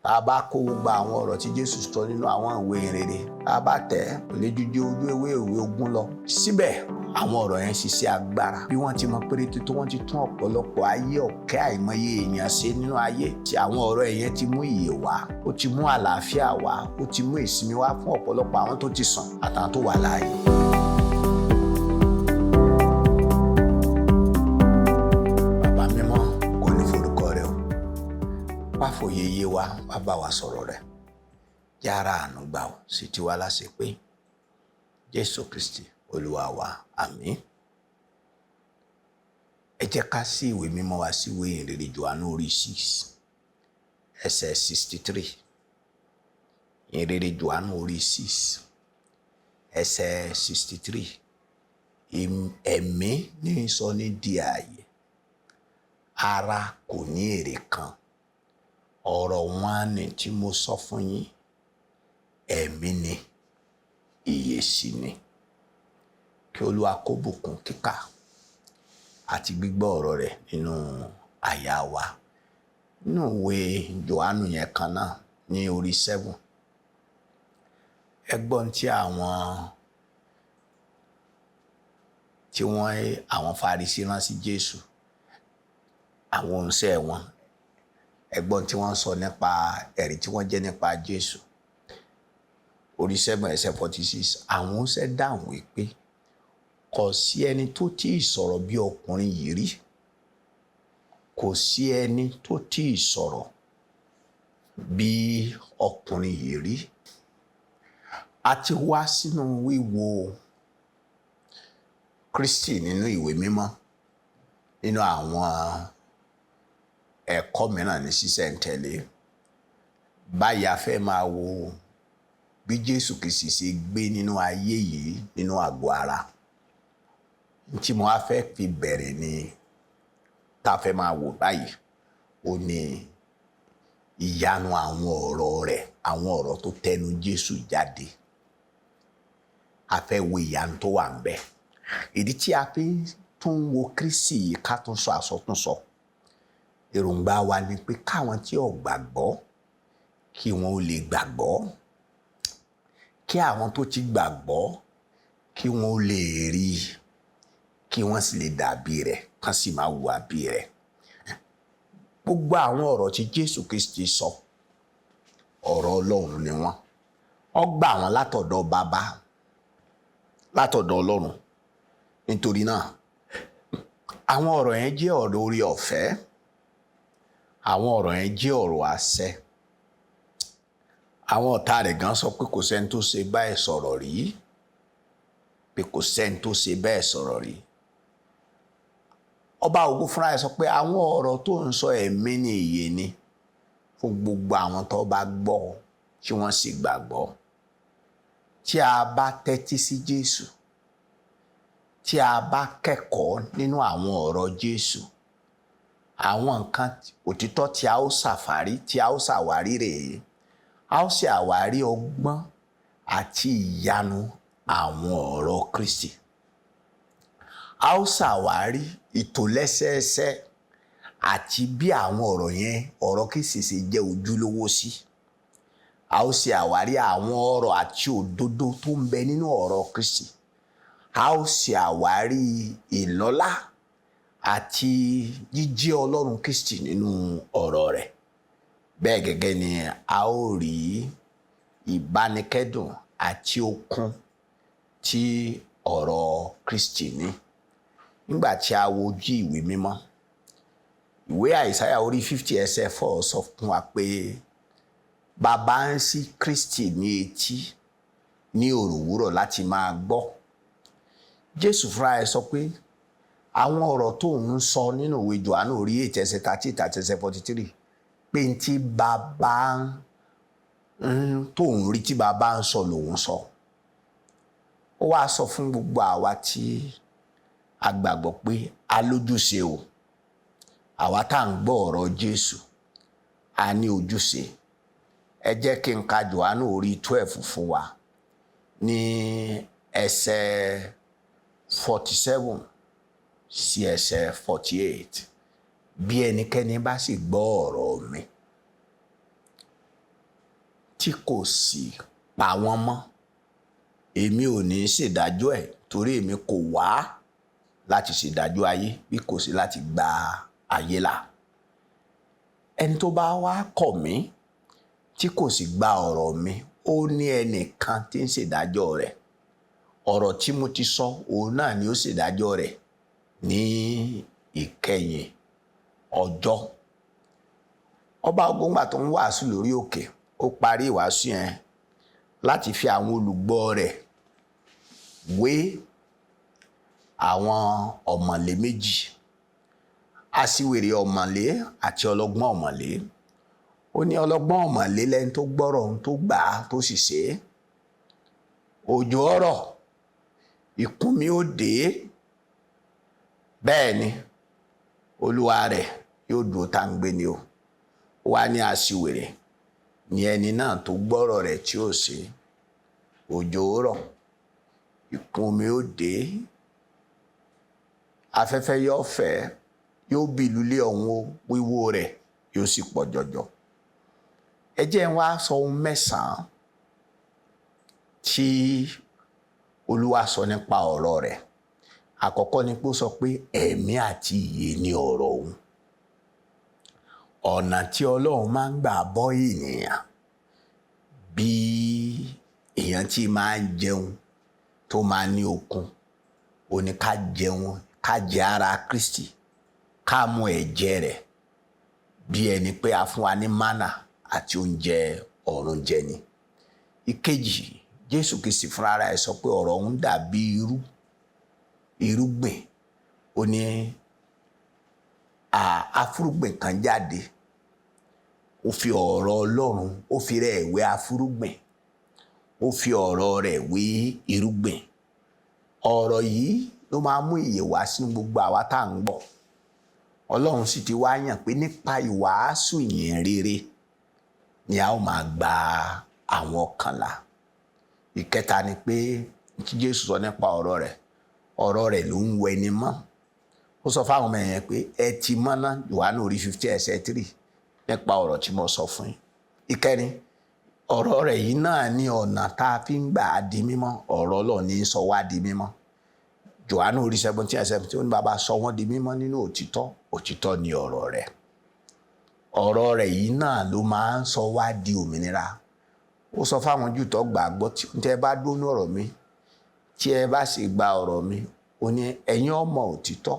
Bàbá kó gbogbo àwọn ọ̀rọ̀ tí Jésù sọ nínú àwọn ìwé ìrere, bàbá tẹ̀ kò lè ju ojú ewé ìwé 20 lọ. Síbẹ̀ àwọn ọ̀rọ̀ yẹn ṣiṣẹ́ agbára. Bí wọ́n ti mọ péréte tó, wọ́n ti tún ọ̀pọ̀lọpọ̀ ayé ọ̀kẹ́ àìmọye èèyàn ṣe nínú ayé. Tí àwọn ọ̀rọ̀ yẹn ti mú ìyè wá, ó ti mú àlàáfíà wá, ó ti mú ìsinmi wá fún ọ̀pọ̀lọpọ̀ àwọn tó ti sùn àtàwọn tó wà láàyè. Bàbá mímọ́, kò ní forúkọ rẹ o, wá fòye yé wa, wá bá wa sọ̀rọ̀ rẹ̀, yára àánú gbà ó sì ti wá láṣẹ pé Jésù Kristi Olúwa wa, àmín. Ẹ jẹ́ ká sí ìwé mímọ́ wa sí ìwé ìhìnrere Jòhánù orí 6 ẹsẹ̀ 63. Ìhìnrere Jòhánù orí 6 ẹsẹ̀ 63. Ẹ̀mí ní sọ ní di ààyè, ara kò ní èrè kan. Ọ̀rọ̀ wọn ni tí mo sọ fún yín, ẹ̀mí ni, ìyè sì ni. Kí Olúwa kó bùkún kíkà àti gbígbọ́ ọ̀rọ̀ rẹ̀ nínú àyà wa. Nínú ìwé Jòhánù yẹn kan náà ní orí 7. Ẹ gbọ́ tí àwọn tí wọ́n àwọn Farisí rán sí Jésù, àwọn oníṣẹ́ wọn. Ẹ gbọ́ tí wọ́n sọ nípa ẹ̀rí tí wọ́n jẹ́ nípa Jésù. Orí 7 ẹsẹ̀ 46. Àwọn oníṣẹ́ dáhùn wípé kò sí ẹni tó tíì sọ̀rọ̀ bí ọkùnrin yìí rí. Kò sí ẹni tó tíì sọ̀rọ̀ bí ọkùnrin yìí rí. A ti wá sínú wíwo Kristi nínú ìwé mímọ́, nínú àwọn ẹ̀kọ́ mìíràn ní ṣísẹ̀ntẹ̀lé. Báyìí a fẹ́ máa wo bí Jésù Kristi ṣe gbé nínú ayé yìí nínú àgọ́ ara. Tí mo á fẹ́ fi bẹ̀rẹ̀ ni tá a fẹ́ máa wò báyìí, ó ní ìyanu àwọn ọ̀rọ̀ rẹ̀, àwọn ọ̀rọ̀ tó tẹnu Jésù jáde. A fẹ́ wo ìyanu tó wà ńbẹ̀. Ìdí tí a fi tún wo Kristi yìí ká tún sọ àsọtúnsọ. Èròǹgbà wa ni pé káwọn tí ò gbàgbọ́ kí wọn ó lè gbàgbọ́, kí àwọn tó ti gbàgbọ́ kí wọn ó lè rí, kí wọ́n sì lè dàbí rẹ̀, kán sì máa hùwà bí rẹ̀. Gbogbo àwọn ọ̀rọ̀ tí Jésù Kristi sọ, ọ̀rọ̀ Ọlọ́run ni wọ́n. Ó gbà wọ́n látọ̀dọ̀ Baba, látọ̀dọ̀ Ọlọ́run. Nítorí náà, àwọn ọ̀rọ̀ yẹn jẹ́ ọ̀rọ̀ orí ọ̀fẹ́. Àwọn ọ̀rọ̀ yẹn jẹ́ ọ̀rọ̀ àṣẹ. Àwọn ọ̀tá rẹ̀ gan sọ pé kò sẹ́ni tó ṣe báyìí sọ̀rọ̀ rí. Pé kò sẹ́ni tó ṣe bẹ́ẹ̀ sọ̀rọ̀ rí. Ọba ògo fúnra ẹ̀ sọ pé àwọn ọ̀rọ̀ tó ń sọ ẹ̀mí ni ìyè ni fún gbogbo àwọn tó bá gbọ́ tí wọ́n sì gbàgbọ́. Tí a bá tẹ́tí sí Jésù, tí a bá kẹ́kọ̀ọ́ nínú àwọn ọ̀rọ̀ Jésù, àwọn nǹkan òtítọ́ tí a ó ṣàfárí, tí a ó ṣàwárí rèé, a ó ṣe àwárí ọgbọ́n àti ìyanu àwọn ọ̀rọ̀ Kristi. A ó ṣàwárí ìtòlẹ́sẹẹsẹ àti bí àwọn ọ̀rọ̀ yẹn, ọ̀rọ̀ Kristi ṣe jẹ́ ojúlówó sí. A ó ṣe àwárí àwọn ọ̀rọ̀ àti òdodo tó ń bẹ nínú ọ̀rọ̀ Kristi. A ó ṣe àwárí ìlọ́lá àti jíjẹ́ Ọlọ́run Kristi nínú ọ̀rọ̀ rẹ̀. Bẹ́ẹ̀ gẹ́gẹ́ ni a ó rí ìbánikẹ́dùn àti okun tí ọ̀rọ̀ Kristi ní. Nígbà tí a wo ojú ìwé mímọ́, ìwé Àìsáyà orí 50 ẹsẹ̀ 4 sọ fún wa pé Baba ń ṣí Kristi ní etí ní òrùwúrọ̀ láti máa gbọ́. Jésù fúnra ẹ̀ sọ pé àwọn ọ̀rọ̀ tó ń sọ nínú ìwé Jòhánù orí 8 ẹsẹ̀ 38 àti ẹsẹ̀ 43 pé ní tí Baba ń tó ń rí tí Baba ń sọ lòun sọ. Ó wá sọ fún gbogbo àwa tí a gbàgbọ́ pé a lójúṣe o. Àwa tá à ń gbọ́ ọ̀rọ̀ Jésù, a ní ojúṣe. Ẹ jẹ́ kí n ka Jòhánù orí 12 fún wa ní ẹsẹ̀ 47 sí ẹsẹ̀ 48. Bí ẹnikẹ́ni bá sì gbọ́ ọ̀rọ̀ mi, tí kò sì pa wọ́n mọ́, èmi ò ní ṣèdájọ́ ẹ̀, torí èmi kò wá láti ṣèdájọ́ ayé bí kò sí láti gba ayé là. Ẹni tó bá wá kọ̀ mí tí kò sì gba ọ̀rọ̀ mi, ó ní ẹnìkan tí ń ṣèdájọ́ rẹ̀. Ọ̀rọ̀ tí mo ti sọ, òun náà ni ó ṣèdájọ́ rẹ̀ ní ìkẹyìn ọjọ́. Ọba Ògúngbà tó ń wàásù lórí òkè, ó parí ìwàásù yẹn láti fi àwọn olùgbọ́ rẹ̀ wé àwọn ọ̀mọ̀lé méjì, aṣiwèrè ọ̀mọ̀lé àti ọlọ́gbọ́n ọ̀mọ̀lé. Ó ní ọlọ́gbọ́n ọ̀mọ̀lé lẹ́ni tó gbọ́rọ̀ ohun tó gbà á tó sì ṣe é. Òjò ọ̀rọ̀, ìkún mi ó dé, bẹ́ẹ̀ ni olúwa rẹ̀ yóò dúró tá ń gbé ni o. Ó wá ní aṣiwèrè ni ẹni náà tó gbọ́rọ̀ rẹ̀ tí ó ṣe. Òjò rọ̀, ìkún mi ó dé, afẹ́fẹ́ yóò fẹ́, yóò bì lulẹ̀ ọ̀hún, wíwó rẹ̀ yóò sì pọ̀ jọjọ. Ẹ jẹ́ n wá sọ ohun mẹ́sàn-án tí Olúwa sọ nípa ọ̀rọ̀ rẹ̀. Àkọ́kọ́ ni pé ó sọ pé ẹ̀mí àti ìyè ni ọ̀rọ̀ òun. Ọ̀nà tí Ọlọ́run máa ń gbà bọ́ ènìyàn, bí èèyàn tí máa ń jẹun tó máa ní okun, ó ní ká jẹun, ká jẹ ara Kristi, ká mu ẹ̀jẹ̀ rẹ̀, bí ẹni pé a fún wa ní mánà àti oúnjẹ ọ̀run jẹ ni. Ìkejì, Jésù Kristi fúnra rẹ̀ sọ pé ọ̀rọ̀ òun dàbí irúgbìn. Ó ní afúrúgbìn kan jáde, ó fi ọ̀rọ̀ Ọlọ́run, ó fi rẹ̀ wé afúrúgbìn, ó fi ọ̀rọ̀ rẹ̀ wé irúgbìn. Ọ̀rọ̀ yìí ló máa mú ìyè wá sínú gbogbo àwa tá à ń gbọ́. Ọlọ́run sì ti wá yàn pé nípa ìwàásù ìyìn rere ni a ó máa gba àwọn ọkàn là. Ìkẹta ni pé tí Jésù sọ nípa ọ̀rọ̀ rẹ̀, ọ̀rọ̀ rẹ̀ ló ń wẹni mọ́. Ó sọ fáwọn ọmọ ẹ̀yìn pé ẹ ti mọ́ná, Jòhánù orí 15:3, nípa ọ̀rọ̀ tí mo sọ fún yín. Ìkẹrin, ọ̀rọ̀ rẹ̀ yìí náà ní ọ̀nà tá a fi ń gbà á di mímọ́. Ọ̀rọ̀ Ọlọ́run ní í sọ wá di mímọ́. Jòhánù orí 17:17, ó ní bàbá sọ wọ́n di mímọ́ nínú òtítọ́, òtítọ́ ni ọ̀rọ̀ rẹ̀. Ọ̀rọ̀ rẹ̀ yìí náà ló máa ń sọ wá di òmìnira. Ó sọ fáwọn Júù tó gbàgbọ́, tí ẹ bá dúró ní ọ̀rọ̀ mi, tí ẹ bá sì gba ọ̀rọ̀ mi, ó ní ẹ̀yin ó mọ̀ òtítọ́,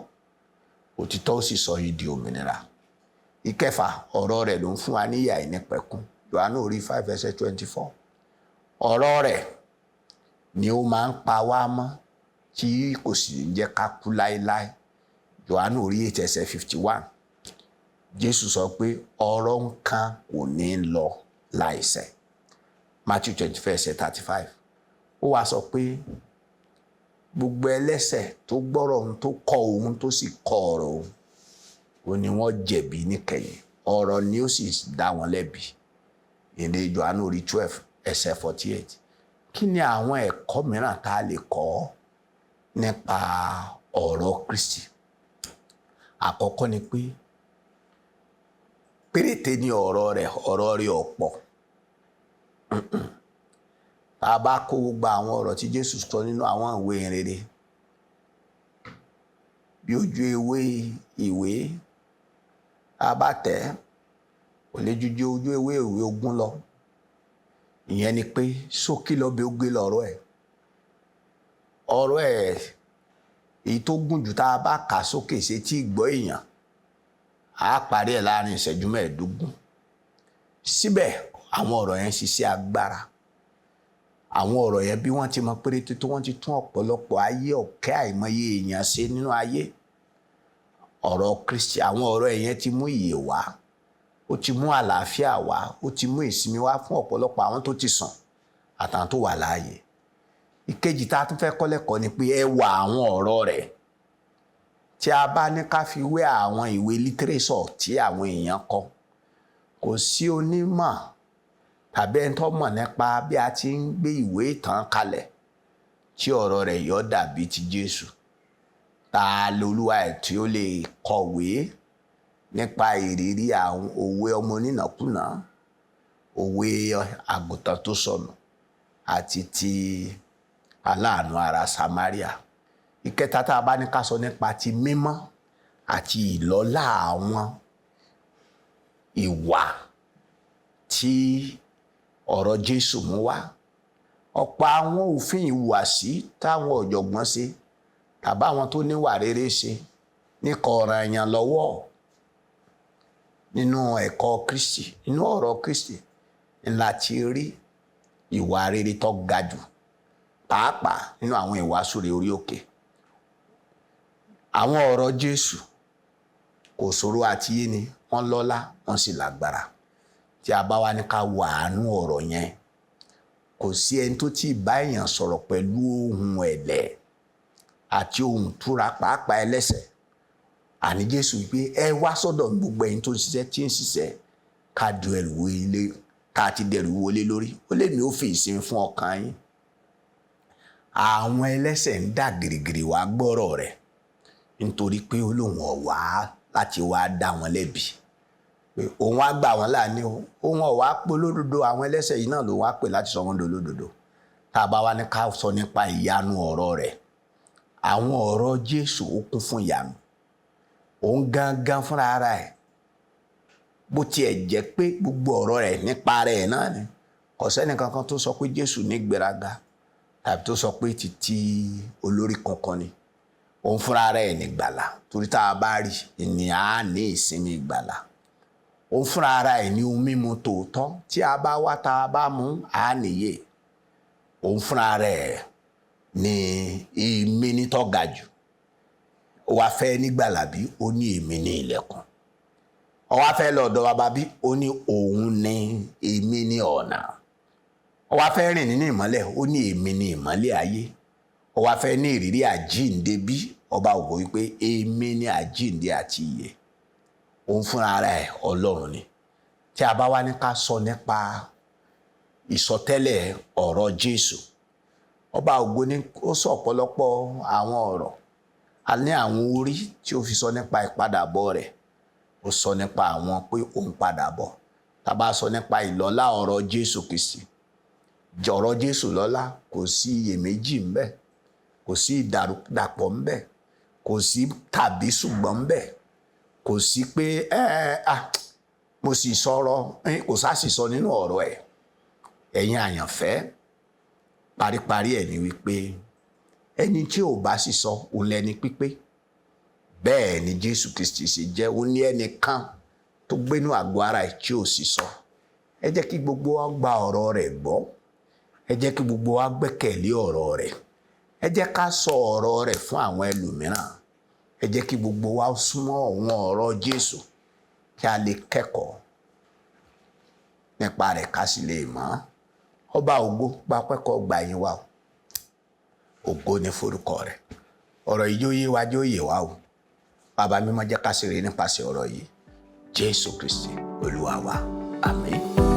òtítọ́ ó sì sọ yín di òmìnira. Ìkẹfà, ọ̀rọ̀ rẹ̀ ló ń fún wa ní ìyè àìnípẹ̀kun. Jòhánù orí 5:24. Ọ̀rọ̀ rẹ̀ ni ó máa ń pa wá mọ́ tí kò sì ní jẹ́ ká kú láéláé. Jòhánù orí 8:51. Jésù sọ pé ọ̀rọ̀ nǹkan kò ní lọ láìṣẹ. Matthew 24:35. Ó wá sọ pé gbogbo ẹlẹ́ṣẹ̀ tó gbọ́rọ̀ òun, tó kọ òun, tó sì kọ ọ̀rọ̀ òun, ó ní wọ́n jẹ̀bi níkẹyìn. Ọ̀rọ̀ ni ó sì dá wọn lẹ́bi. Ìní Jòhánù orí 12:48. Kí ni àwọn ẹ̀kọ́ mìíràn tá a lè kọ́ nípa ọ̀rọ̀ Kristi? Àkọ́kọ́ ni pé péréte ni ọ̀rọ̀ rẹ̀, ọ̀rọ̀ rẹ̀ ọ̀pọ̀. Tá a bá kó gbogbo àwọn ọ̀rọ̀ tí Jésù sọ nínú àwọn ìwé ìrere, bí ojú ewé ìwé, tá a bá tẹ̀, kò lè ju ojú ewé ìwé 20 lọ. Ìyẹn ni pé ṣókí lọ bí ó gbé lọ́rọ̀ ẹ̀. Ọ̀rọ̀ ẹ̀ èyí tó gùn jù tá a bá kà sókè ṣe tí ìgbọ́ èèyàn, á parí ẹ̀ láàrin ìṣẹ́jú 15. Síbẹ̀ àwọn ọ̀rọ̀ yẹn ṣiṣẹ́ agbára. Àwọn ọ̀rọ̀ yẹn bí wọ́n ti mọ péréte tó, wọ́n ti tún ọ̀pọ̀lọpọ̀ ayé ọ̀kẹ́ àìmọye èèyàn ṣe nínú ayé. Ọ̀rọ̀ Kristi, àwọn ọ̀rọ̀ yẹn ti mú ìyè wá, ó ti mú àlàáfíà wá, ó ti mú ìsinmi wá fún ọ̀pọ̀lọpọ̀ àwọn tó ti sùn àtàwọn tó wà láàyè. Ìkejì tá a tún fẹ́ kọ́ lẹ́kọ̀ọ́ ni pé ẹwà àwọn ọ̀rọ̀ rẹ̀. Tí a bá ní ká fi wé àwọn ìwé lítírésọ̀ tí àwọn èèyàn kọ, kò sí onímọ̀ tàbí ẹni tó mọ̀ nípa bí a ti ń gbé ìwé ìtàn kalẹ̀ tí ọ̀rọ̀ rẹ̀ yọ dàbí ti Jésù. Ta lolúwa ẹ̀ tí ó lè kọ̀wé nípa ìrírí àwọn òwe ọmọ onínàkúnà, òwe àgùntàn tó sọnù àti ti aláàánú ara Samaria. Ìkẹta tá a bá ní ká sọ nípa ti mímọ́ àti ìlọ́lá àwọn ìwà tí ọ̀rọ̀ Jésù mú wá. Ọ̀pọ̀ àwọn òfin ìhùwàsí táwọn ọ̀jọ̀gbọ́n ṣe tàbí àwọn tó níwà rere ṣe ní kò ràn èèyàn lọ́wọ́ nínú ẹ̀kọ́ Kristi, nínú ọ̀rọ̀ Kristi ńlá ti rí ìwà rere tó ga jù, pàápàá nínú àwọn ìwàásù rẹ̀ orí òkè. Àwọn ọ̀rọ̀ Jésù kò ṣòro àti yé ni, wọ́n lọ́lá, wọ́n sì lágbára. Tí a bá wá ní ká wo àánú ọ̀rọ̀ yẹn, kò sí ẹni tó tí ì bá èèyàn sọ̀rọ̀ pẹ̀lú ohùn ẹ̀lẹ́ àti ohùn túra, pàápàá ẹlẹ́ṣẹ̀. Àní Jésù wípé ẹ wá sọ́dọ̀ gbogbo ẹ̀yin tó ń ṣiṣẹ́ tí ń ṣiṣẹ́ ká du ẹrù wọlé, ká ti dẹrù wọlé lórí, ó lè mí ó fi ìsinmi fún ọkàn yín. Àwọn ẹlẹ́ṣẹ̀ ń dà gìrìgìrì wá gbọ́rọ̀ rẹ̀ nítorí pé ó lóun ọ̀wá láti wá dá wọn lẹ́bi, pé òun á gbà wọ́n láàánú, òun ọ̀wá pé olódodo, àwọn ẹlẹ́ṣẹ̀ yìí náà ló wá pè láti sọ wọ́n dolódodo. Tá a bá wá ní ká sọ nípa ìyanu ọ̀rọ̀ rẹ̀, àwọn ọ̀rọ̀ Jésù ó kún fún ìyanu. Òun gangan fúnra ara ẹ̀, bó tiẹ̀ jẹ́ pé gbogbo ọ̀rọ̀ rẹ̀ nípa rẹ̀ náà ni, kò sẹ́ni kankan tó sọ pé Jésù ní gbéraga tàbí tó sọ pé títí olórí kankan ni. Òun fúnra rẹ̀ ní ìgbàlà, torí tá a bá rí ni a ní ìsinmi ìgbàlà. Òun fúnra ara ẹ̀ ní ohun mímu tòótọ́ tí a bá wá tá a bá mú a níyè. Òun fúnra rẹ̀ ní èmi ní tó ga jù. Ó wá fẹ́ nígbàlà bí, ó ní èmi ní ilẹ̀kùn. Ó wá fẹ́ lọ ọ̀dọ̀ bàbá bí, ó ní òun ní èmi ní ọ̀nà. Ó wá fẹ́ rìn nínú ìmọ́lẹ̀, ó ní èmi ní ìmọ́lẹ̀ ayé. Ó wá fẹ́ ní ìrírí àjíǹde bí, ọba ògo wípé èmi ní àjíǹde àti ìyè. Òun fúnra rẹ̀ Ọlọ́run ni. Tí a bá wá ní ká sọ nípa ìsọtẹ́lẹ̀ ọ̀rọ̀ Jésù, ọba ògo ni ó sọ ọ̀pọ̀lọpọ̀ àwọn ọ̀rọ̀. A ní àwọn orí tí ó fi sọ nípa ìpadàbọ̀ rẹ̀, ó sọ nípa àwọn pé òun padà bọ̀. Tá a bá sọ nípa ìlọ́lá ọ̀rọ̀ Jésù Kristi, ọ̀rọ̀ Jésù lọ́lá, kò sí iyèméjì ńbẹ̀, kò sí ìdàrúdàpọ̀ ńbẹ̀, kò sí tàbí ṣùgbọ́n ńbẹ̀, kò sí pé mo sì sọ̀rọ̀, kò sá sì sọ nínú ọ̀rọ̀ ẹ̀. Ẹ̀yin àyànfẹ́, paríparí ẹ̀ ni wípé ẹni tí ò bá sì sọ òun lẹni pípé. Bẹ́ẹ̀ ni Jésù Kristi ṣe jẹ́, ó ní ẹnìkan tó gbénú àgọ́ ara ẹ̀ tí ò sì sọ. Ẹ jẹ́ kí gbogbo wa gba ọ̀rọ̀ rẹ̀ gbọ́. Ẹ jẹ́ kí gbogbo wa gbẹ́kẹ̀lé ọ̀rọ̀ rẹ̀. Ẹ jẹ́ ká sọ ọ̀rọ̀ rẹ̀ fún àwọn ẹlòmíràn. Ẹ jẹ́ kí gbogbo wa súnmọ́ ọ̀wọ́n ọ̀rọ̀ Jésù kí a lè kẹ́kọ̀ọ́ nípa rẹ̀ ká sì lè mọ̀. Ọba ògo gba pẹ́kọ̀ọ́ gbà yín wá o. Ògo ni forúkọ rẹ̀. Ọ̀rọ̀ yìí yóò yé wa, yóò yé wa o. Bàbá mímọ́ jẹ́ ká ṣeré nípasẹ̀ ọ̀rọ̀ yìí. Jésù Kristi Olúwa wa. Àmín.